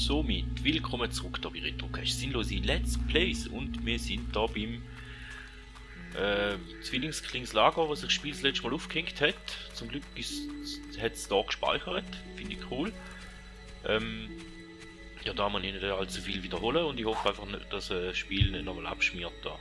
somit, willkommen zurück da bei Retrocast Sinnlose Let's Plays und wir sind da beim Zwillingskingslager, was sich das Spiel das letzte Mal aufgehängt hat. Zum Glück hat es da gespeichert, finde ich cool. Ja, da man nicht allzu viel wiederholen und ich hoffe einfach nicht, dass das Spiel nicht nochmal abschmiert da.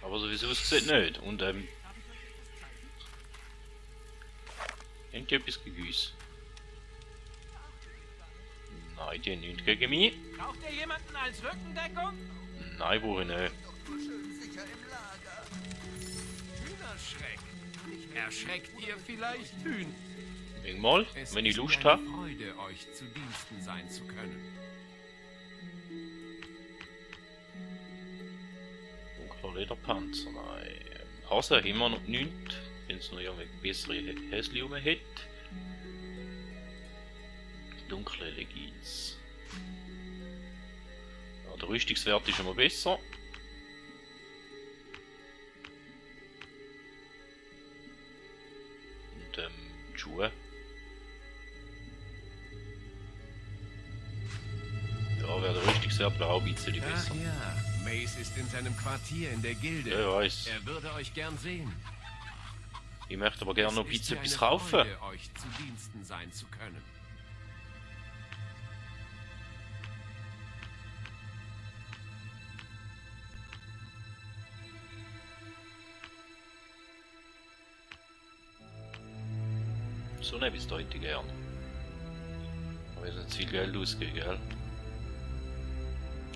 Aber sowieso aussieht nicht. Und haben die etwas gegen uns? Nein, die haben nichts gegen mich. Braucht ihr jemanden als Rückendeckung? Nein, brauche ich nicht. Hühnerschreck. Erschreckt ihr vielleicht Hühn? Irgendwann, wenn ich Lust habe. Freude, euch zu Diensten sein zu können. Dunkler Lederpanzer, nein. Hase haben wir noch nichts. Wenn es noch irgendwie bessere Häsli rum hat. Dunkle Leggings. Ja, der Rüstungswert ist immer besser. Und die Schuhe. Ja, wäre der Rüstungswert auch ein bisschen besser. Ach ja, Mace ist in seinem Quartier in der Gilde. Ja, ich weiß. Er würde euch gern sehen. Ich möchte aber gerne noch ein Es ist bisschen mir etwas eine kaufen. Freude, euch zu Diensten sein zu können. So ne bis heute gern. Aber wir sind zu viel Geld ausgegeben, gell?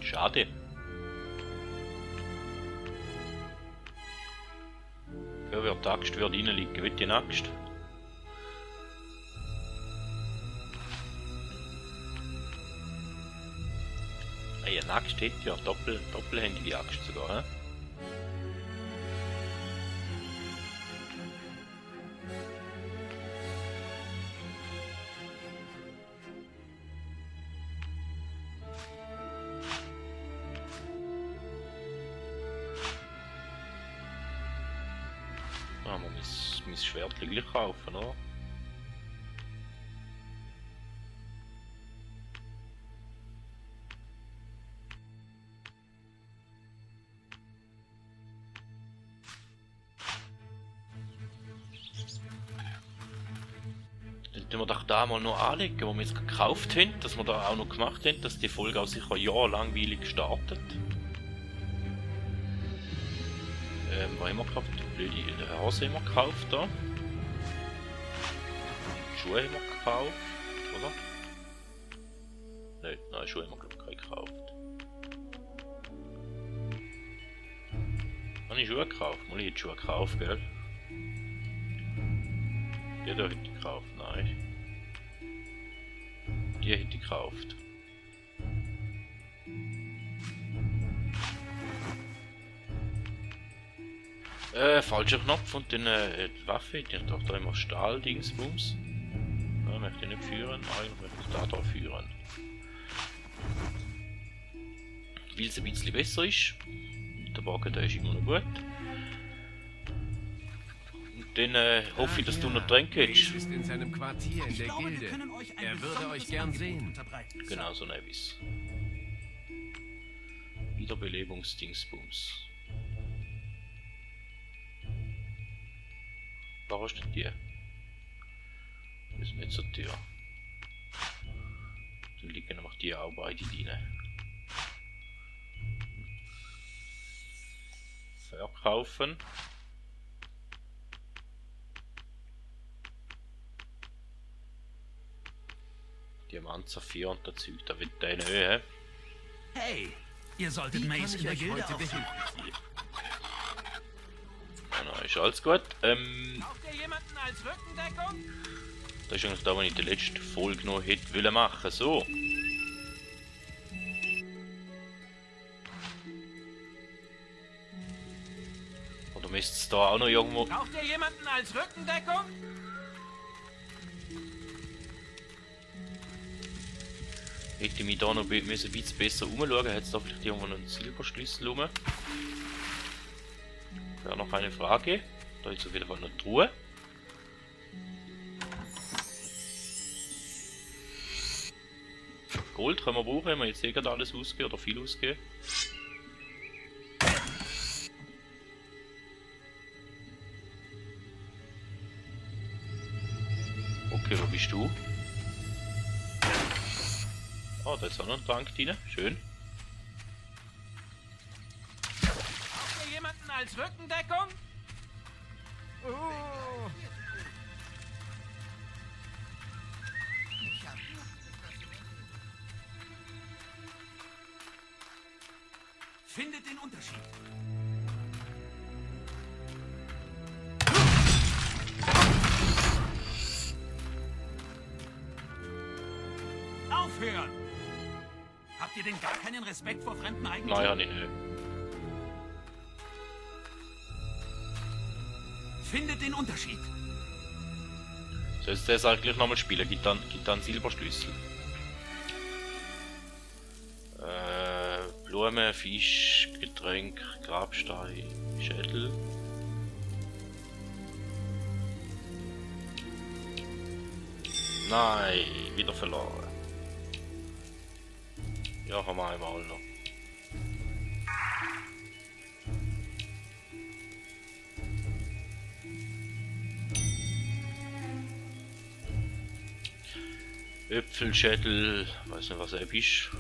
Schade. Ja, wer die Axt wird reinliegen, will die eine Axt? Hey, eine Axt hätte ja doppelhändige Axt sogar, hä? Ah, man muss mein Schwert gleich kaufen, oder? Dann tun wir doch da mal noch anlegen, wo wir jetzt gekauft haben, dass wir da auch noch gemacht haben, dass die Folge auch sicher langweilig gestartet. Was haben wir gekauft? Den Hase haben wir gekauft da. Die Schuhe haben wir gekauft, oder? Nein, Schuhe haben wir glaube ich gekauft. Habe ich Schuhe gekauft? Mal ich Schuhe gekauft, gell? Die da hätte ich gekauft, nein. Die hätte ich gekauft. Falscher Knopf und dann die Waffe, die hat doch da immer Stahl-Dingsbums. Ja, möchte ich nicht führen, eigentlich möchte ich da führen. Weil es ein bisschen besser ist. Der Wagen der ist immer noch gut. Und dann hoffe ich, dass du noch dran gehst. Mace ist in seinem Quartier in der Gilde. Er würde euch gern sehen. Genau so Nevis. Wiederbelebungsdingsbums. Da hast du die. Müssen wir jetzt zur Tür. Dann liegen nämlich die auch beide drin. Verkaufen. Diamant, Saphir und der Zeug, da wird deine Höhe. Hey, ihr solltet Mace in der Gilde aufsuchen. Ja, ist alles gut. Braucht ihr jemanden als Rückendeckung? Das ist eigentlich da, was ich die letzte Folge noch hätte wollen machen. So. Oder müsste es da auch noch irgendwo... Braucht ihr jemanden als Rückendeckung? Hätte ich mich da noch ein bisschen besser umschauen, hätte es da vielleicht irgendwo noch einen Silberschlüssel rum. Wäre noch eine Frage. Da ist auf jeden Fall eine Truhe. Gold können wir brauchen, wenn wir jetzt eh gerade alles ausgehen oder viel ausgehen. Okay, wo bist du? Oh, da ist auch noch ein Trank drin. Schön. Braucht ihr jemanden als Rückendeckung? Findet den Unterschied. Aufhören! Habt ihr denn gar keinen Respekt vor fremden Eigentum? Naja, nicht. Findet den Unterschied. Soll ich das auch gleich nochmal spielen? Gibt dann einen Silberschlüssel. Blume, Fisch, Getränk, Grabstein, Schädel. Nein, wieder verloren. Ja, haben wir einmal noch. Äpfelschädel, weiß nicht was er ist.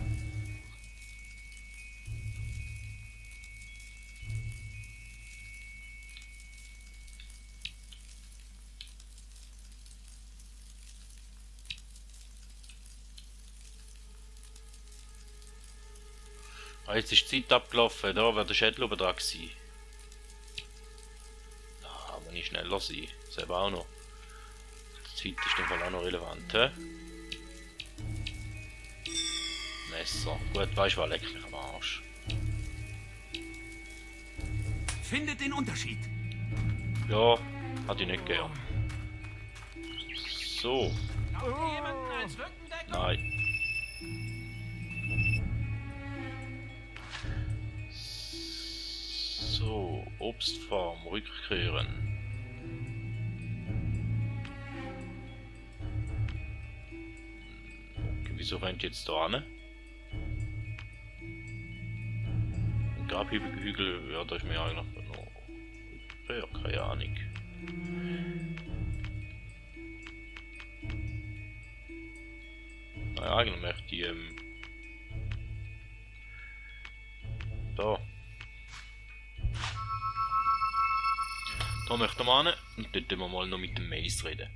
Ah, jetzt ist die Zeit abgelaufen, da wäre der Schädel oben dran gewesen. Da muss ich schneller sein, selber auch noch. Die Zeit ist in dem Fall auch noch relevant, he? Messer, gut, weißt du, was leckt mich am Arsch. Findet den Unterschied. Ja, hatte ich nicht gern. So, Braucht ihr jemanden als Rückendeckung? nein. So, Obstfarm, rückkehren. Okay, wieso rennt jetzt da an? Ein Grabhügel, ja, da ist mir eigentlich noch... Ja, keine Ahnung. Naja, eigentlich möchte ich, da. Da möchten wir hin und dort wir mal noch mit dem Mace reden.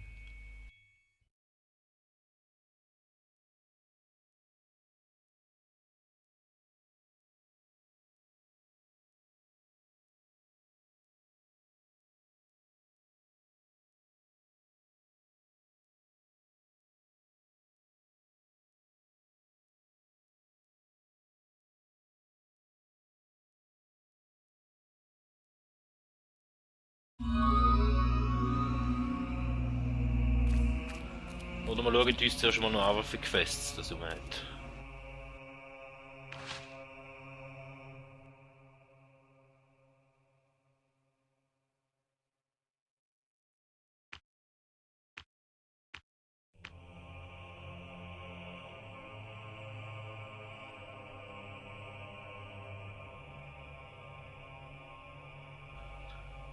Oder wir schauen uns zuerst mal noch an, was für Quests das man hat.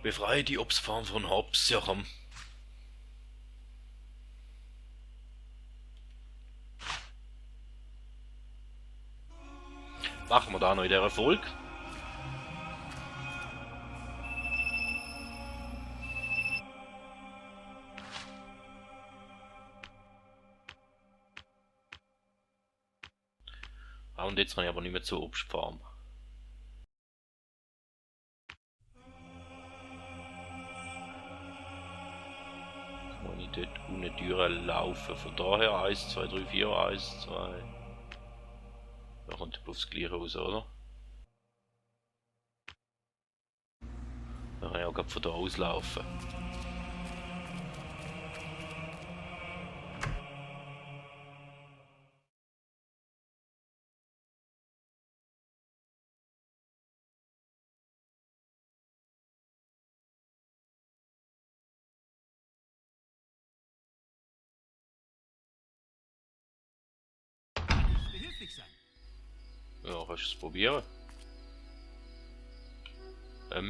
Befreie die Obstfarm von Hobbs, ja komm. Machen wir da noch in dieser Folge. Ah, und jetzt kann ich aber nicht mehr zur Obstfarm. Kann ich dort ohne Türen laufen. Von daher 1, 2, 3, 4, 1, 2. Da kommt aufs Gleiche raus, oder? Da kann ich auch gerade von da auslaufen. Behilflich sein. Ja, kannst du es probieren? Bei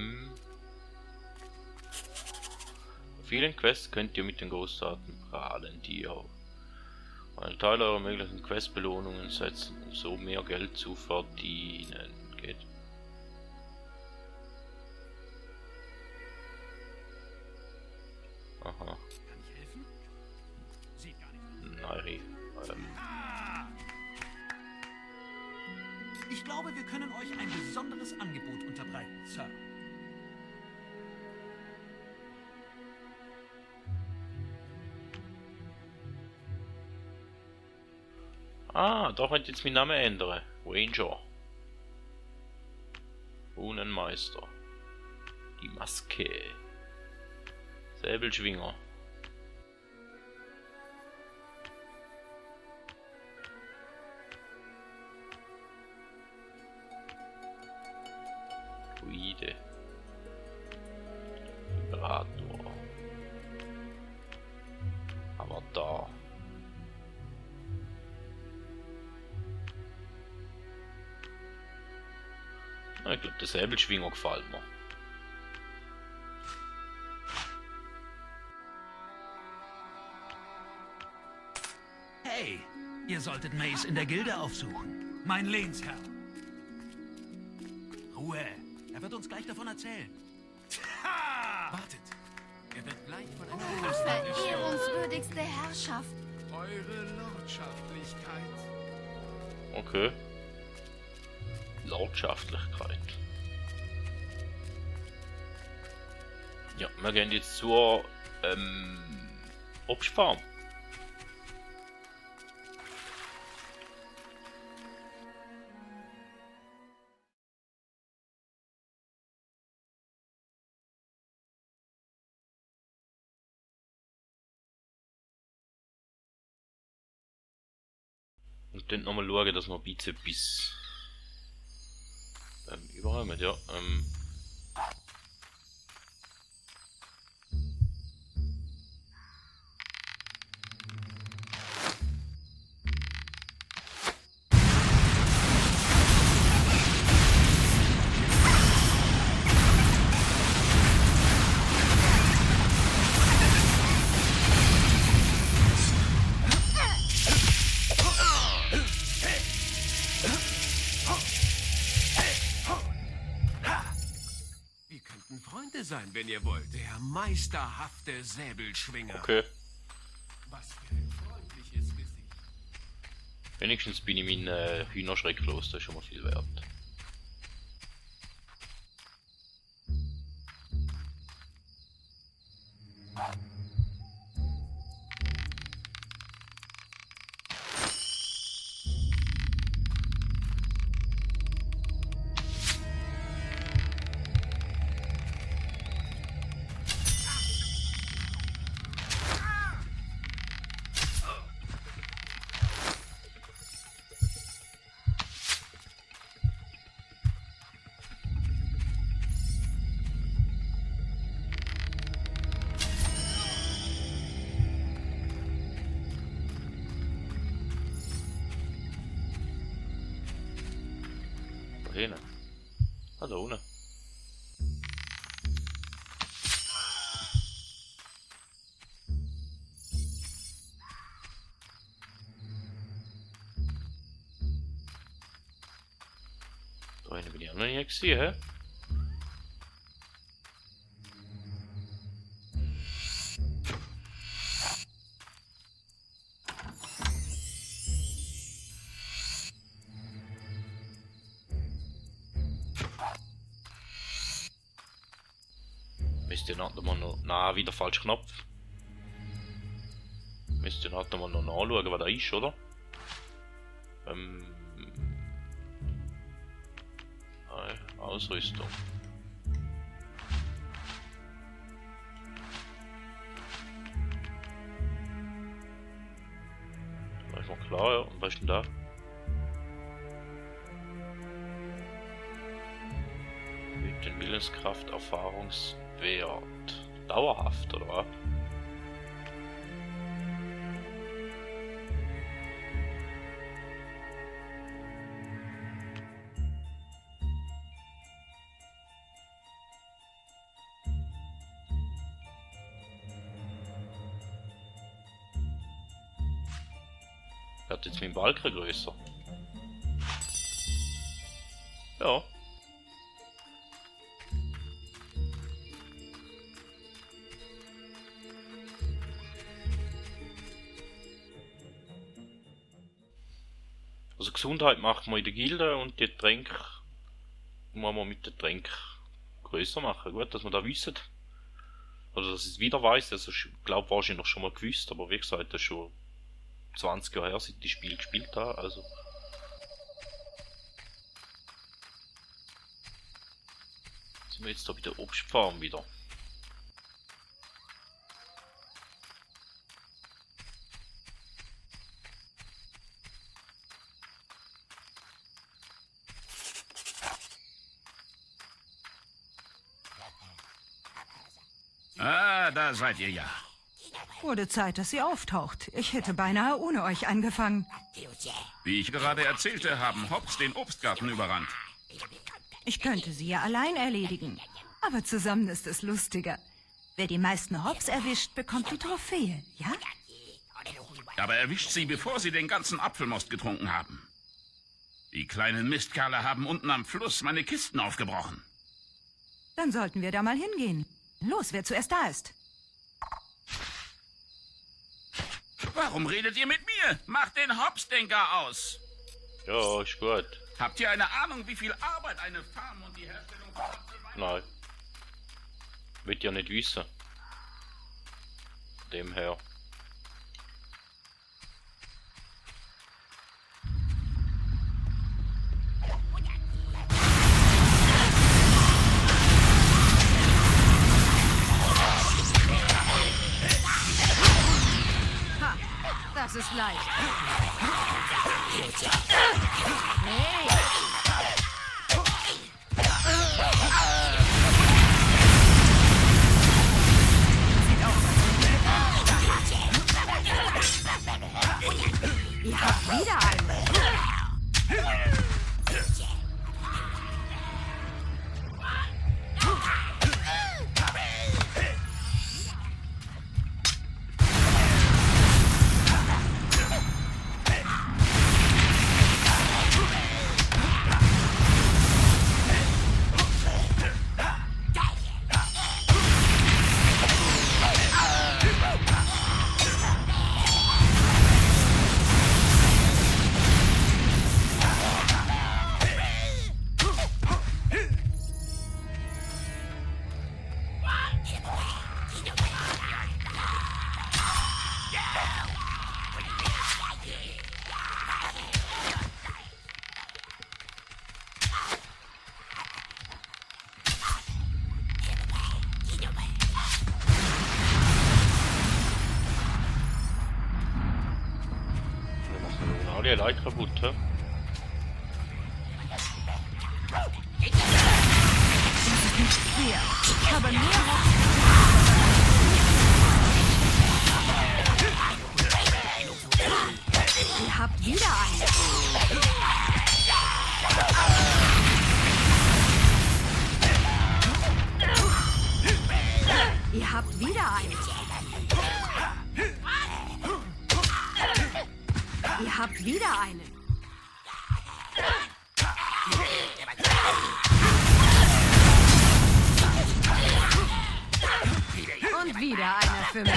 vielen Quests könnt ihr mit den Großtaten prahlen, die ihr einen Teil eurer möglichen Questbelohnungen setzen, um so mehr Geld zu verdienen. Geht. Aha. Kann ich helfen? Sieht gar nicht aus. Nairi. Ich glaube, wir können euch ein besonderes Angebot unterbreiten, Sir. Ah, da könnt ihr jetzt meinen Namen ändern. Ranger. Runenmeister. Die Maske. Säbelschwinger. Druide. Imperator. Avatar. Ja, ich glaube, der Säbelschwinger gefällt mir. Hey, ihr solltet Mace in der Gilde aufsuchen. Mein Lehnsherr. Ruhe. Er wird uns gleich davon erzählen. Wartet. Er wird gleich von einer Verehrungswürdigste Herrschaft. Eure Lordschaftlichkeit. Okay. Lordschaftlichkeit. Ja, wir gehen jetzt zur Obstfarm. Und dann nochmal schauen, dass wir Bizepis überräumen, ja. Wir könnten Freunde sein, wenn ihr wollt. Der meisterhafte Säbelschwinger. Okay. Was für ein freundliches Gesicht. Wenigstens bin ich mein Hühnerschreck los, das ist schon mal viel wert. Wohin? Ah, da unten. Da hinten bin ich auch noch nie gesehen, hä? Müsste nachher mal noch... Nein, wieder falsch Knopf. Müsste nachher mal noch nachschauen, was da ist, oder? Nein, Ausrüstung. Da ist mal klar, ja. Und was ist denn da? Mit den Willenskraft, Erfahrungswert. Dauerhaft, oder was? Wird jetzt mein Balken größer? Ja. Also Gesundheit machen wir in der Gilde und die Tränke muss man mit den Tränken größer machen. Gut, dass man da wissen. Oder dass ich es wieder weiss. Also ich glaube wahrscheinlich noch schon mal gewusst, aber wie gesagt, das ist schon 20 Jahre her, seit ich das Spiel gespielt habe, also. Sind wir jetzt da bei der Obstfarm wieder. Ah, da seid ihr ja. Wurde Zeit, dass sie auftaucht. Ich hätte beinahe ohne euch angefangen. Wie ich gerade erzählte, haben Hobbs den Obstgarten überrannt. Ich könnte sie ja allein erledigen. Aber zusammen ist es lustiger. Wer die meisten Hobbs erwischt, bekommt die Trophäe, ja? Aber erwischt sie, bevor sie den ganzen Apfelmost getrunken haben. Die kleinen Mistkerle haben unten am Fluss meine Kisten aufgebrochen. Dann sollten wir da mal hingehen. Los, wer zuerst da ist. Warum redet ihr mit mir? Macht den Hobbsdenker aus! Ja, ist gut. Habt ihr eine Ahnung, wie viel Arbeit eine Farm und die Herstellung von Apfelwein... Nein. Will ja nicht wissen. Dem her. Das ist leicht. Ihr habt wieder einen. Die Leute kaputt, hä? Hier, ich habe mehr Hobbs. Ihr habt wieder einen. Ihr habt wieder einen. Ihr habt wieder einen. Und wieder einer für mich.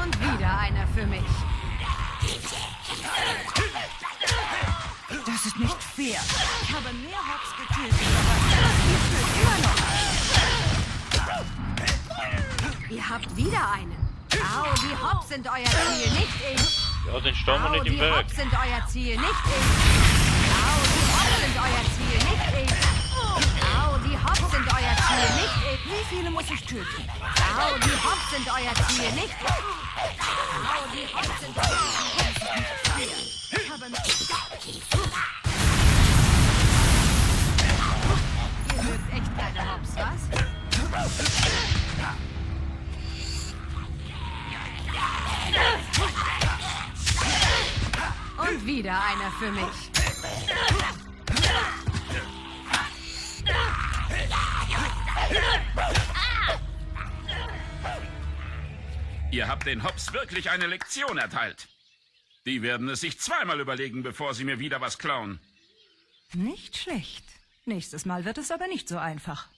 Und wieder einer für mich. Das ist habe mehr Hops getötet, aber ihr führt immer noch. Ihr habt wieder einen. Au, die Hops sind euer Ziel, nicht ich. Ja, dann stehen wir Au, nicht im die Weg. Hops sind euer Ziel, nicht ich. Au, die Hops sind euer Ziel, nicht ich. Au, die Hops sind euer Ziel, nicht ich. Wie viele muss ich töten? Au, die Hops sind euer Ziel, nicht ich. Au, die Hops sind euer Ziel. Ich habe mich... Ihr mögt echt keine Hops, was? Und wieder einer für mich. Ihr habt den Hops wirklich eine Lektion erteilt. Die werden es sich zweimal überlegen, bevor sie mir wieder was klauen. Nicht schlecht. Nächstes Mal wird es aber nicht so einfach.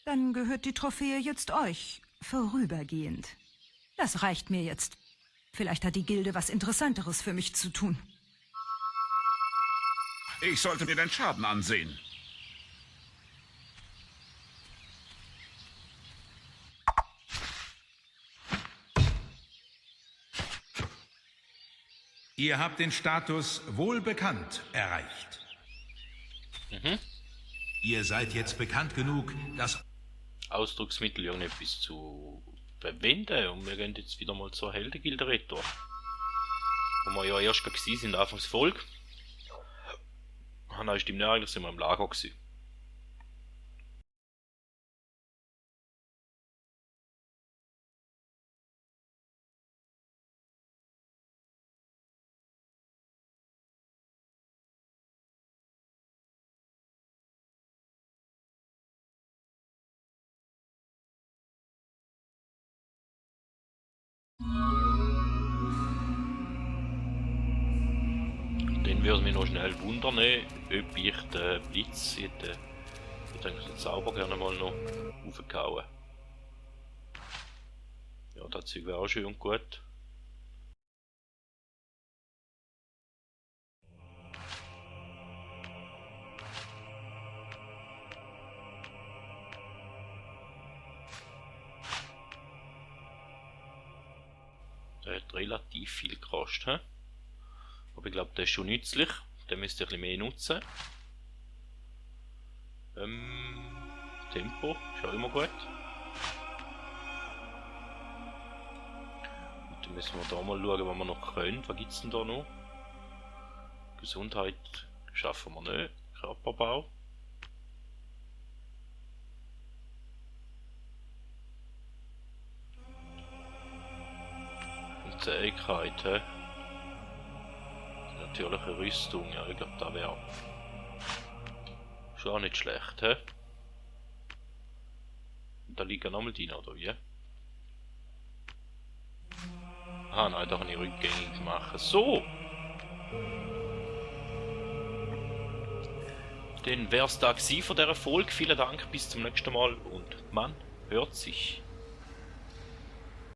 Dann gehört die Trophäe jetzt euch, vorübergehend. Das reicht mir jetzt. Vielleicht hat die Gilde was Interessanteres für mich zu tun. Ich sollte mir den Schaden ansehen. Ihr habt den Status wohlbekannt erreicht. Ihr seid jetzt bekannt genug, dass... Ausdrucksmittel irgendetwas zu verwenden. Und wir gehen jetzt wieder mal zur Heldengilde Retor. Wo wir ja erst gewesen sind, Anfangsfolge. Nein, stimmt nicht, eigentlich sind wir im Lager gewesen. Dann würde mich noch schnell wundern, ob ich den Blitz, ich hätte eigentlich den Zauber gerne mal noch aufgehauen. Ja, das Zeug wäre auch schön und gut. Der hat relativ viel gekostet, he? Aber ich glaube, der ist schon nützlich. Den müsst ihr ein bisschen mehr nutzen. Tempo ist auch immer gut. Und dann müssen wir da mal schauen, was wir noch können. Was gibt es denn da noch? Gesundheit schaffen wir nicht. Körperbau. Und Zähigkeit, he? Natürliche Rüstung, ja, ich glaube, da wäre schon auch nicht schlecht, he? Und da liegen nochmal die, oder wie? Ah nein, da kann ich rückgängig machen. So! Dann wär's da gewesen von dieser Folge. Vielen Dank, bis zum nächsten Mal und man hört sich.